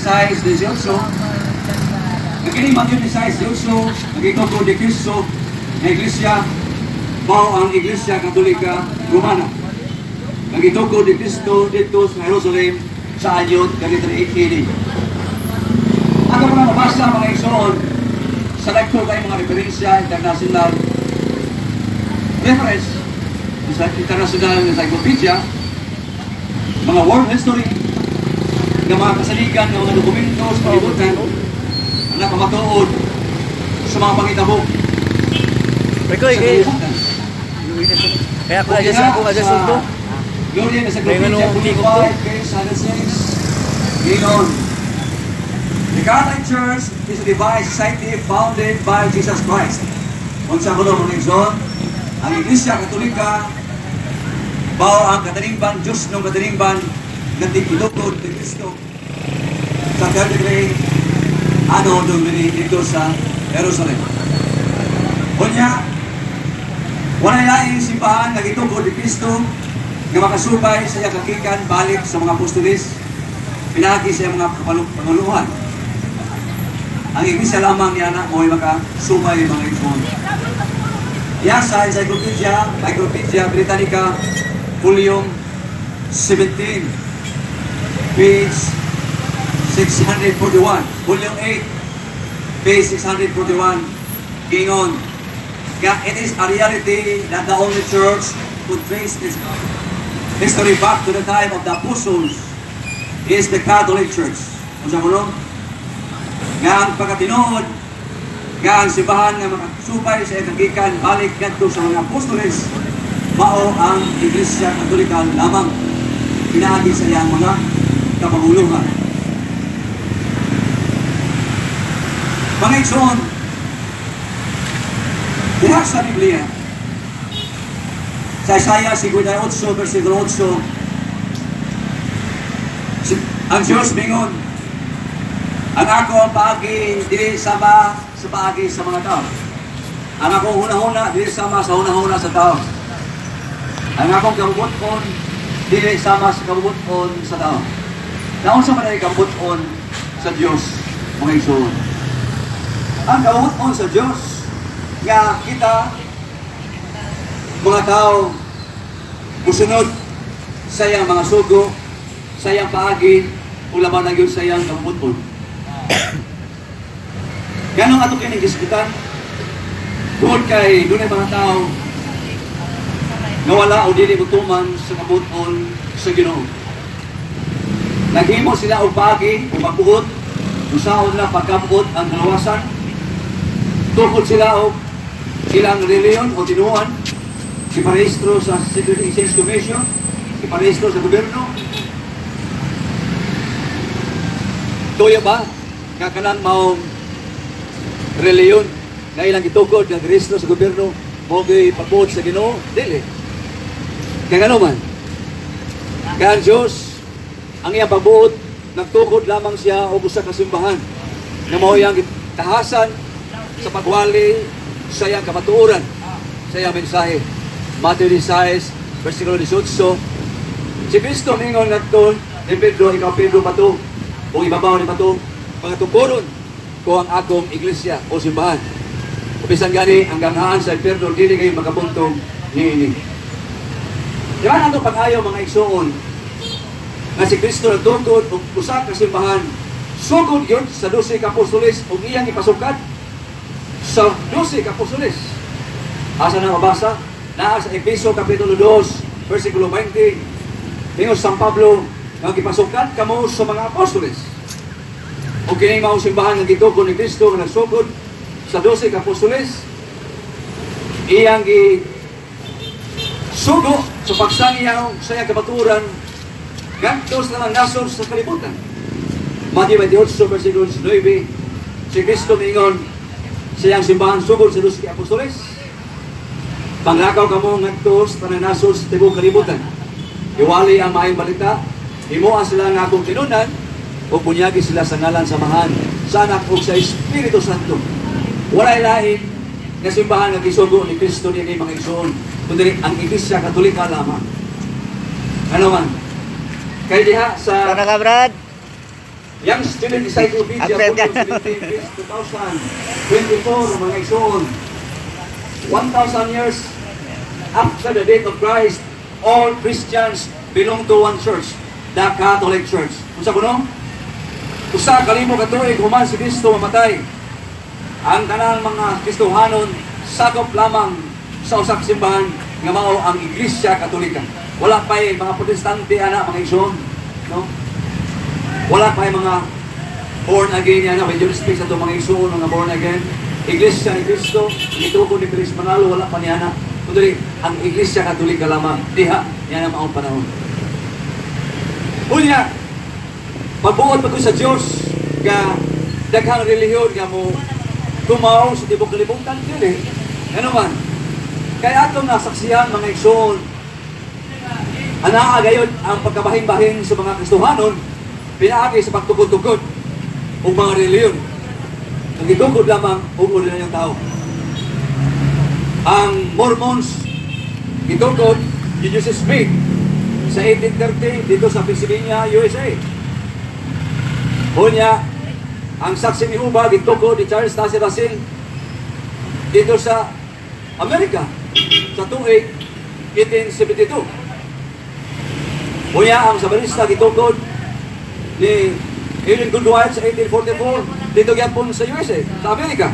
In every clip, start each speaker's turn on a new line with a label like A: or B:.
A: 16:18, nga kini Mateo 16:18 nga gitukod ni Kristo nga iglesia mao ang Iglesia Katolika Romana nga gitukod ni Kristo didto sa Jerusalem sa anyo 33 AD. Ako pa mabasa, mga igsoon, sa dagko kay mga referensya, international reference sa international encyclopedia, mga world history, nga mga kasaligan ng mga dokumento sa kalibutan ang nakamatuod sa mga pangitabo
B: Ikoy,
A: sa
B: kay
A: kalibutan.
B: Kaya ako adjust ako adjust to.
A: Gloria Encyclopedia,
B: Kaya nga nung
A: Volume
B: tikok to.
A: 5, page 106. Ginon. The Catholic Church is a divine society founded by Jesus Christ. Unsa kuno, mga igsoon? Ang Iglesia Katolika mao ang katilingban, Diyos ng katilingban nga gitukod ni Kristo sa 33 Anno Domini dito sa Jerusalem. Unya, wala laing simbahan nga gitukod ni Kristo nga makasubay sa iyang kagikan balik sa mga apostoles pinaagi sa iyang mga panguluhan. Ang iglesia lamang niya na mo'y makasubay, mga igsoon. Ya sa Encyclopedia, Encyclopedia Britannica, Volume 17, page 641, Volume 8, page 641, Gingon, nga it is a reality that the only church could trace its history back to the time of the apostles is the Catholic Church. Unsa kuno? Nga ang pagkatinuod nga ang simbahan nga makasubay sa kagikan balik ngadto sa mga apostoles mao ang Iglesia Katolika lamang pinaagi sa iyang mga kapanguluhan. Mga igsoon, diha sa Biblia, sa Isaiah 58, versikulo 8, ang Diyos mingon, "Ang ako ang paagi dili sama sa paagi sa mga tao. Ang akong hunahuna dili sama sa hunahuna sa tao. Ang akong kabubut-on dili sama sa kabubut-on sa tao." Naunsa man ay kabubut-on sa Dios, mga igsoon? Ang kabubut-on sa Dios nga kita mga tao musunod sa iyang mga sugo, sa iyang paagi, ug laban na gyud sa iyang kabubut-on. Ganong ato kini gisgutan? Tungod kay dunay mga tao nga wala o dili motuman sa kabubut-on sa Ginoo. Naghimo sila og paagi o pagbuot, usaon na pagkabuot ang kalawasan. Tukod sila og ilang reliyon o tinuan, iparehistro sa Security Exchange Commission, iparehistro sa gobyerno. Tuyo ba nga kanang maong reliyon nga ilang gitukod nga rehistro sa gobyerno mao gyud pagbuot sa Ginoo? Dili. Kaya ngano man? Kaya ang Diyos, ang iyang pagbuot, nagtukod lamang siya og usa ka simbahan nga mao iyang tahasan sa pagwali sa iyang kamatuoran, sa iyang mensahe. Mateo 16, versikulo 18, si Kristo mingon ngadto ni Pedro, "Ikaw Pedro, bato, ug ibabaw ni bato, pagatukoron ko ang akong iglesia o simbahan. Ug bisan gani ang ganghaan sa impierno dili kayo makabuntong niini." Di ba ato pag-ayo, mga igsuon, nga si Kristo nagtukod og usa ka simbahan sugod yun sa 12 ka apostoles ug iyang ipasukad sa 12 ka apostoles? Asa na mabasa? Naa sa Efeso Kapitulo 2, versikulo 20. Ingon San Pablo nga gipasukad kamo sa mga apostoles. Ug kini mao simbahan nga gitukod ni Kristo nga nagsugod sa 12 ka apostoles, iyang gi sugo sa pagsangiyaw sa iyang kamatuoran ngadto sa mga nasod sa kalibutan. Mateo 28, versikulo 19, si Kristo miingon sa iyang simbahan sugod sa 12 apostoles, "Panglakaw kamo ngadto sa tanang nasod sa tibuok kalibutan. Iwali ang maayong balita, himoa sila nga akong tinunan, ug bunyagi sila sa ngalan sa Amahan, sa Anak ug sa Espiritu Santo." Walay lain nga simbahan nga gisugo ni Kristo niini, mga igsoon, kundi ang Iglesia Katolika lamang. Ano man? Kay diha sa
B: Kana ka, Brad?
A: Young Student Encyclopedia,
B: Apel ka.
A: Volume 17, page 2024, mga igsoon. 1,000 years after the death of Christ, all Christians belong to one church, the Catholic Church. Unsa kuno? 1,000 ka tuig human si Kristo mamatay, ang tanang mga Kristohanon sakop lamang sa usa ka simbahan nga mao ang Iglesia Katolika. Wala pa'y mga Protestante ana, mga igsoon, no? Wala pa'y mga born again ana, with due respect sa atong mga igsoon mga born again. Iglesia ni Cristo, gitukod ni Felix Manalo, wala pa niya na. Kundi ang Iglesia Katolika lamang diha niya na maong panahon. Unya, pagbuot pa ko sa Dios nga daghang relihiyon nga mo tumaw sa tibok kalibutan, dili. Ano man? Kaya atong nasaksihan, mga igsoon, anaa gayon ang pagkabahin-bahin sa mga Kristohanon pinaagi sa pagtukod-tukod og mga relihiyon. Ang gitukod lamang og ordinaryong tao. Ang Mormons gitukod ni Joseph Smith sa 1830 dito sa Pennsylvania, USA. Unya, ang Saksi ni Jehovah gitukod ni Charles Taze Russell dito sa Amerika sa tuig 1872. Unya, ang Samarista gitukod ni Ellen Goodwine sa 1844 dito gyapon sa USA, sa Amerika.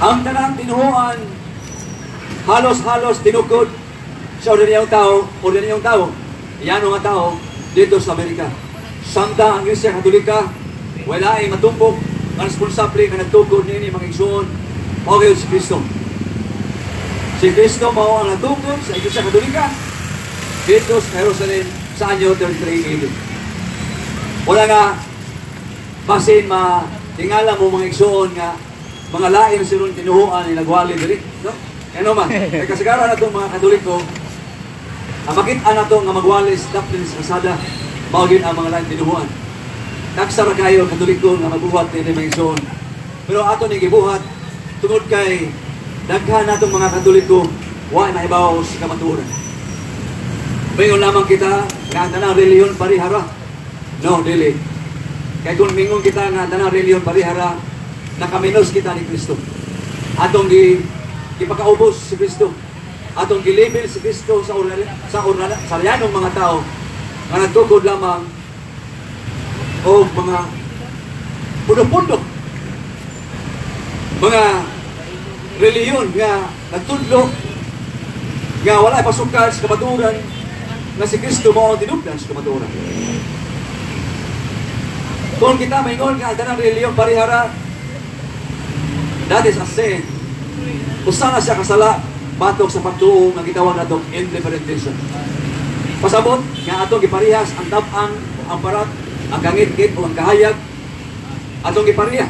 A: Ang tanang tinuhuan halos-halos tinukod sa ordinaryong tao, yan nga tao dito sa Amerika. Samtang ang Iglesia Katolika, wala ay matumbok ang responsable nga nagtukod niini, mga igsoon, mao gyud si Kristo. Si Kristo mao ang nagtukod sa Iglesia Katolika dito sa Jerusalem sa anyo 33 AD. Wala nga basin ma tingala mo, mga igsoon, nga mga lain silong tinuhuan ni nagwali diri, no? Kaya man, kay kasagaran nato mga Katoliko, ang makita nato nga magwali sa daplin sa kasada, mao gyud ang mga lain tinuhuan. Taksa ra kayo Katoliko nga magbuhat nini, mga igsoon. Pero ato ni gibuhat tungod kay daghan natong mga Katoliko wa nahibaw sa kamatuoran. Mingon lamang kita nga ang tanang relihiyon parihara. No, dili. Kay kung mingon kita nga ang tanang relihiyon parihara, nakaminos kita ni Kristo. Atong gipakaubos si Kristo. Atong gilabel si Kristo sa yanong mga tao nga nagtukod lamang o mga pundo-pundo, mga relihiyon nga nagtudlo nga wala pasukan sa kamatuoran nga si Kristo mao ang tinubdan sa kamatuoran. Kung kita maingon nga ang tanang relihiyon parihara, that is a sin. Usa na siya kasala batok sa pagtuo nga gitawag natong indifferentism. Pasabot nga atong giparehas ang tab-ang, ang parat, ang kangitngit o ang kahayag, atong gipareha.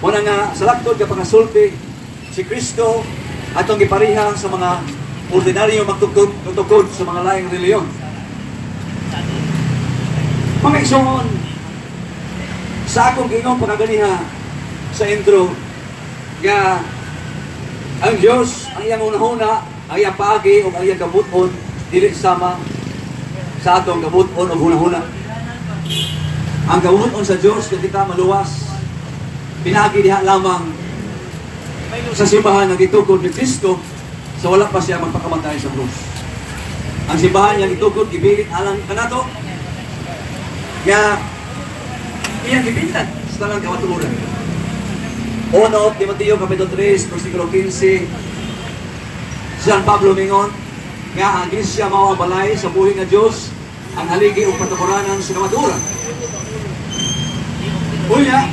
A: Muna nga sa laktod ka pagasulti, si Kristo atong gipareha sa mga ordinaryo magtukod tukod sa mga laing relihiyon. Mga igsoon, sa akong giingon pagkaganiha sa intro nga ang Diyos, ang iyang hunahuna, ang iyang paagi o ang iyang kabut-on dili sama sa atong kabut-on o hunahuna. Ang kabut-on sa Diyos nga kita maluwas pinaagi diha lamang sa simbahan nga gitukod ni Kristo sa wala pa siya magpakamatay sa krus. Ang simbahan niya gitukod, gibilit alang kanato nga iyang gibilad sa tanang kamatuoran. 1 Timoteo Kapitulo 3, versikulo 15, San Pablo mingon nga ang Iglesia mao ang balay sa buhi nga Dios, ang haligi ug patukuranan sa kamatuoran. Unya,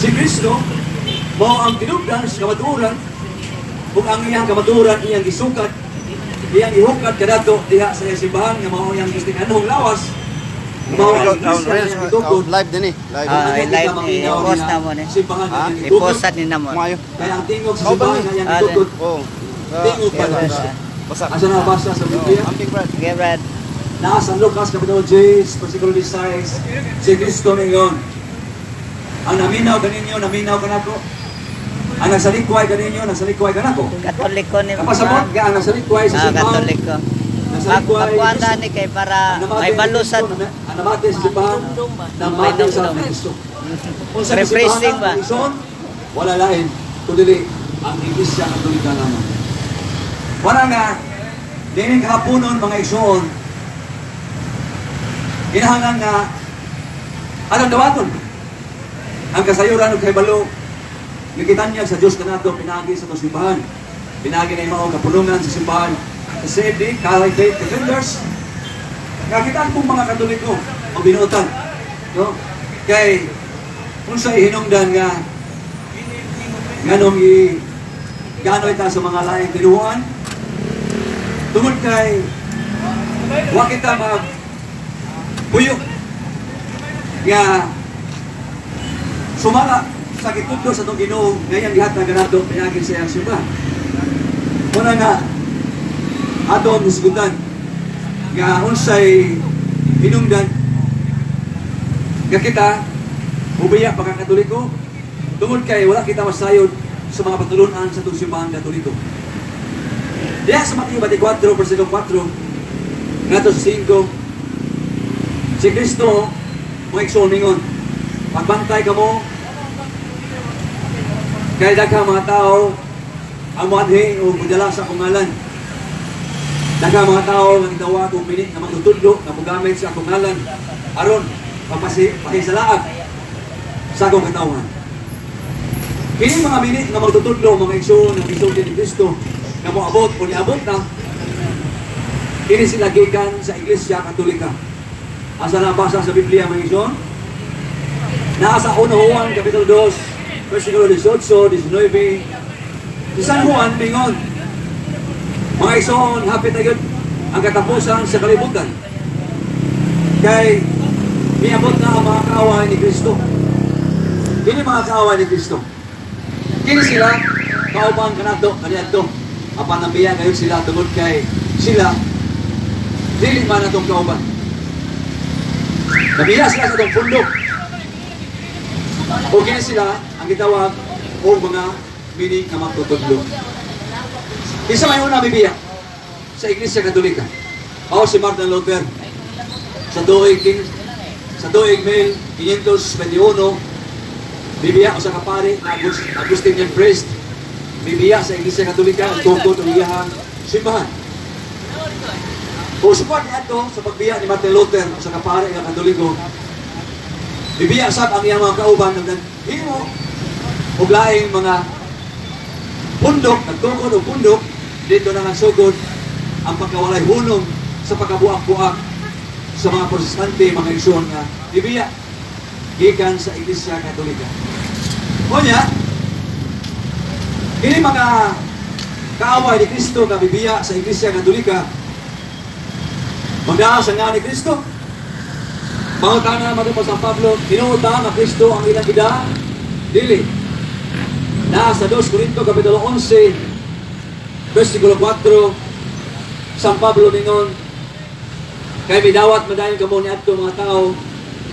A: si Kristo mao ang tinubdan sa kamatuoran ug ang iyang kamatuoran iyang gisukat, iyang ihukat kanato diha sa iyang simbahan nga mao iyang gistikanhong lawas, mao ang Iglesia nga iyang gitukod.
C: Live din eh. Live.
B: Ah,
A: Ang
B: live,
A: maminaw
B: i-post
A: niya,
B: na mo ni.
A: simbahan nga
C: Ha?
A: iyang gitukod.
B: I-post ni namo.
C: Kumayo.
A: Kaya ang tingog sa
C: Oh,
A: simbahan
C: ba
A: nga iyang
B: Ah,
A: gitukod,
C: Oo.
A: tingog pa lang.
C: Basa.
A: Asa na basa sa Biblia?
C: Amping Brad.
B: Okay, Brad.
A: Naa sa Lucas Kapitulo 10, versikulo 16, si Kristo ningon, "Ang naminaw kaninyo, naminaw kanako. Ang nasalikway kaninyo, nasalikway kanako."
B: Katoliko ni
A: Kapasabot nga ang nasalikway sa
B: Ah,
A: simbahan,
B: Katoliko.
A: Nasalikway
C: Pagkuan ni kay para may balusan.
A: Ang namati sa simbahan, namati sa Kristo. Unsa ni
C: Refreshing
A: simbahan
C: ba?
A: ang igsoon? Wala lain kundi ang Iglesia Katolika lamang. Wala nga dining haponon, mga igsoon, kinahanglan nga anong dawaton ang kasayuran ug kahibalo nga gitanyag sa Dios kanato pinaagi sa atong simbahan. Pinaagi na mao kapulungan sa simbahan sa CFD, Catholic Faith Defenders, nga kita pong mga Katoliko o binuotan. No? Kay unsa ihinungdan nga nganong i ganoy ta sa mga laing tinuohan? Tungod kay wa kita mag puyo nga sumala sa gitudlo sa atong Ginoo nga iyang gihatag kanato pinaagi sa iyang simbahan. Muna nga atong hisgutan nga unsay hinungdan nga kita ubiya pagkakatoliko tungod kay wala kita masayod sa mga patulunan sa atong Simbahang Katoliko. Diya sa Mateo 24, versikulo 4, ngadto sa 5, si Kristo mga igsoon mingon, "Magbantay kamo kay daghang mga tao ang moadhi o modala sa akong ngalan. Daghang mga tao nga gidawat og mini nga magtutudlo nga mogamit sa akong ngalan aron pahisalaag sa akong katawhan." Kini mga mini nga magtutudlo, mga igsoon, nga gisulti ni Kristo nga moabot o niabot na, kini sila gikan sa Iglesia Katolika. Asa nabasa sa Biblia, mga igsoon? Naa sa 1 Juan Kapitulo 2, versikulo 18, 19. Si San Juan mingon, "Mga igsoon, hapit na gyud ang katapusan sa kalibutan. Kay miabot na ang mga kaaway ni Kristo." Kini mga kaaway ni Kristo. Kini sila kauban kanato kaniadto. Apan nabiya ngayon sila tungod kay sila dili man atong kauban. Nabiya sila sa atong pundok. O kini sila ang gitawag og mga mini nga magtutudlo. Isa may una bibiya sa Iglesia Katolika. Mao si Martin Luther sa tuig 1521, bibiya usa ka pari na Augustinian priest, bibiya sa Iglesia Katolika ug tukod ang iyahang simbahan. O support niadto sa pagbiya ni Martin Luther, usa ka pari nga Katoliko, bibiya sab ang iyang mga kauban nga naghimo og laing mga pundok, nagtukod og pundok. Dito na nagsugod ang pagkawalay hunong sa pagkabuak-buak sa mga Protestante, mga igsoon, nga bibiya gikan sa Iglesia Katolika. Unya, kini mga kaaway ni Kristo nga bibiya sa Iglesia Katolika, magdaa sa nga ni Kristo. Mangutana naman po San Pablo, tinuod ba nga Kristo ang ilang gida? Dili. Naa sa 2 Corinto Kapitulo 11, versikulo 4, San Pablo mingon, "Kay midawat madayon kamo ni adto mga tao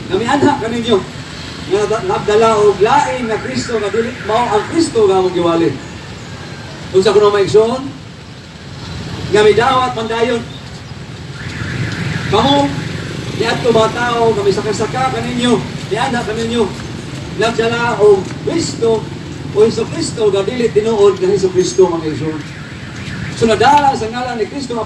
A: nga mianha kaninyo nga nagdala og lain nga Kristo nga dili mao ang Kristo nga among giwali." Unsa kuno, mga igsoon? Nga midawat man dayon kamo niadto mga tao nga misaka-saka kaninyo, nianha kaninyo, nagdala og Kristo o Hesus Kristo nga dili tinuod nga Hesus Kristo, mga igsoon. So nadala sa ngalan ni Kristo apan